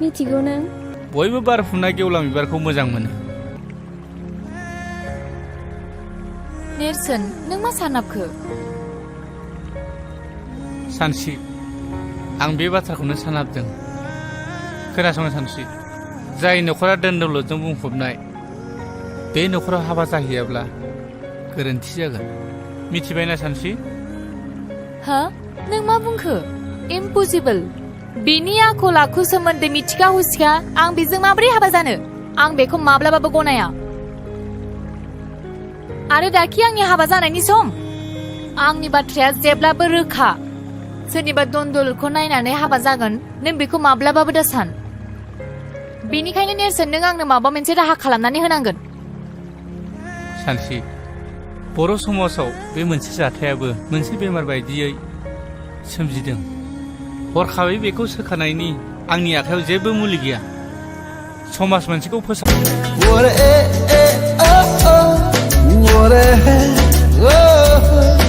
मिथिगौ नों बयबो बारफुनाय गेवलां बिबारखौ मोजां मोनो नेरसोन नों मा सानाबखो सानसि आं बे बाथ्राखौनो सानाबदों खोनासंनो सानसि जाय नखरा धोन दौलतजों बुंफबनाय बे नखराव हाबा जाहैयाब्ला गोरोन्थि जागोन मिथिबायना सानसि हा नों मा बुंखो इम्पसिबल बिनि आखल आखु सोमोन्दै मिथिखा हुसिखा आं बेजों माबोरै हाबा जानो आं बेखौ माब्लाबाबो गनाया आरो दाखि आंनि हाबा जानायनि सम आंनि बाथ्राया जेब्लाबो रोखा सोरनिबा दन्दलखौ नायनानै हाबा जागोन नों बेखौ माब्लाबाबो दा सान बेनिखायनो नेरसोन नों आंनो माबा मोनसे राहा खालामनानै होनांगोन सानसि बर' समाजाव बे मोनसे जाथायाबो मोनसे बेमार बायदियै सोमजिदों हरखाबै बेखौ सोखानायनि आंनि आखायाव जेबो मुलि गैया समाज मोनसेखौ फोसाब